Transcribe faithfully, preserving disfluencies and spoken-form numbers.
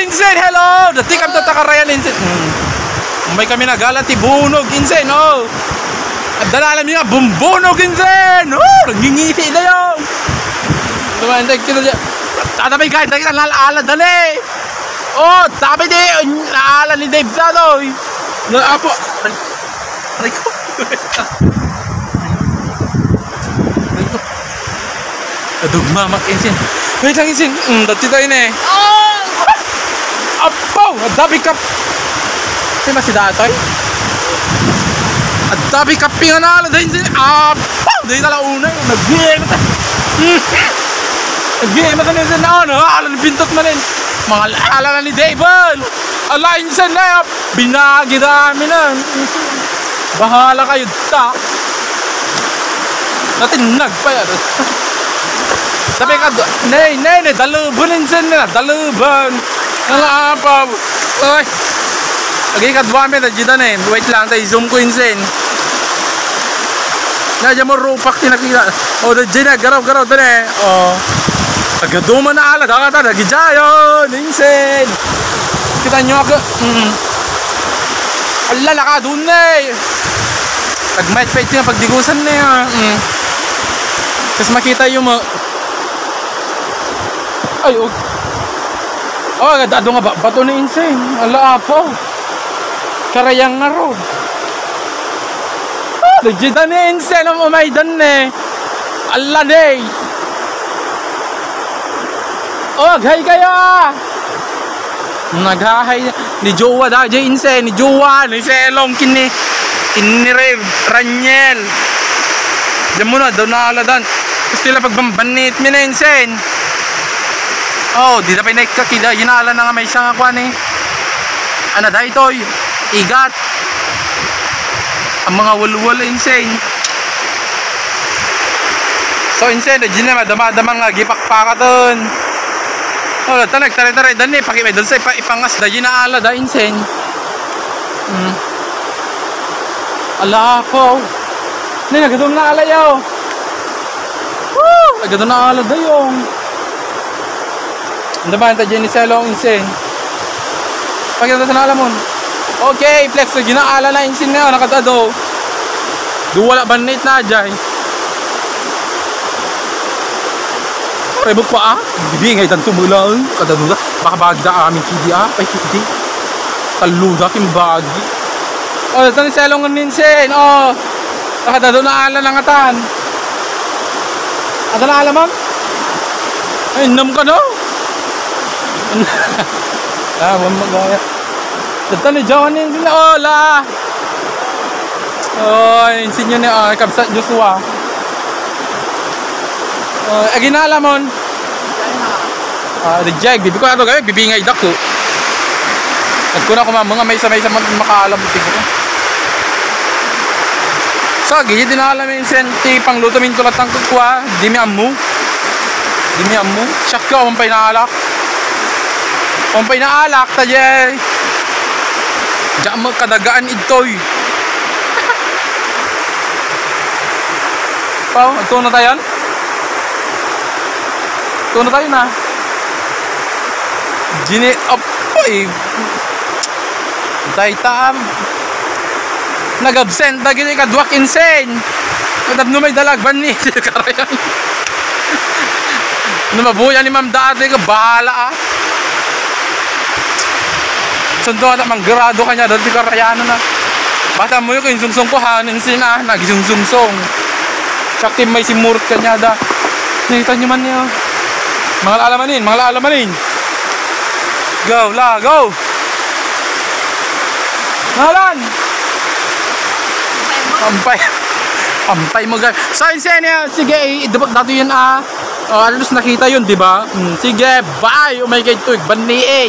Insen, hello! Dati kami tatakarayan, Insen. Hmm. May kami nagala ti bunog, Insen, oh! At dala mi nga bumbunog, Insen! Oh! Nangingisi na yun! Dumaan tayo kita dyan. Tata, may kahit nakita, nalala, dali! Oh! Tabi di! Naala ni Dave sa to, eh! Na, apo! Aray ko. Aray ko. Adugmamak, Insen. Wait lang, Insen. Mm, dati tayo na eh. Apaw! Adabi kap-, Sino si Datoy? Adabi kaping analo, dahil Insen. Apaw! Dahil tala unay. Nag-iimat. Nag-iimat na Insen na ano. Alam, pintot man eh. Mga ala na ni Dave. Ala, Insen na. Binagi na amin na. Bahala kayo, ta. Natinag pa yan. Sabi ka, nay, nay, nay, daluban, Insen na, daluban. Ang apaw. Ay. Lagi ka, duwa, may, nadya na eh. Wait lang, tayo, zoom ko, Insen. Nadya mo, rupak, tinakita. O, nadya na, garaw, garaw, dali. O. Agaduman na ala, dakata, nagijayon, Insen. Kita nyo ako. Mm. Ala, nakadun na eh. Nagmait-pait nga pagdigusan na eh. Mm. Tapos makita yung mga, ay, oh. Oh, agad ado nga ba-, bato ni Insen. Ala, apaw. Karayang nga ro. Ah, nagdida ni Insen, um, umay dan eh. Ala, day. Oh, aghay kayo ah. Naghahay ni Jowa da, jay Insen, ni Jowa, ni Selong, kini, kini Rev, Raniel. Diyan muna, daw naaladan. Gusto nila pagbambanit, mi na Insen. Oh, di na pa inay kakida, yinaala na nga may isang akuan eh. Ana, daytoy, igat. Ang mga walwal, Insen. So, Insen, da jin na madama-dama nga gipakpakaton. Oh, ta nagtare-tare dan ni, paki may dulce, ipa-, ipangas da jin na ala da, Insen. Hmm. Ala ko. Ni, nagadum na ala yaw. Woo! Nagadum na ala dayong. Anda ba, anta Jenny Selong, Insen? Pakita sa nalamon. Okay, flex na ginaala na Insen na, nakatado. Duwala banit na, jay. Rebok pa, ah? Bibi, ngay dan tumula, eh. Kadado da. Baka bagda amin, kidi, ah. Ay, kidi. Taluda, kimbagi. Oh, ito ni Selong Ninsen. Oh. Nakadado na ala nangatan. Ada na ala, ma'am? Ay, nam ka, no? Ah, ma'am, magaya. Ito ni John Ninsen. Oh, la. Oh, insin yun ni, ah, Kabsat Joshua. Oh, aginala mon. Ah, di jay, bibi ko ato kami, bibingay dako. Nagkuna ko, mga may isa, may isa man makaalam, tingko. So, gigi din alam yung sen, ti pangluto min tulat ang kukwa, di mi ammo. Di mi ammo. Siya ka, umpay na alak. Umpay na alak, ta jay. Diyan mo kadagaan itoy. Pao, ito na tayo. Ito na tayo na. Gini, apoy. Dayta, am. Nag-absent na gini, kaduak insen. Tapno may dalagban ni. Karayan. Ano, mabuya ni Ma'am dati, ka bahala, ah. Sunto ata manggrado kanya dati karayanan na. Basta mo yung sungsong ko, hanin sina, nagisungsungsong. Sakti may simurot kanya da. Nakita nyo man niya. Mga alamanin, mga alamanin. Go, la, go! Ngalan! Ampay. Ampay mo, guys. Sa insen niya, sige, idubak dati yun, ah. Oh, alos nakita yun, di ba? Hmm, sige, bye. Umay kay Tuig, bani, eh.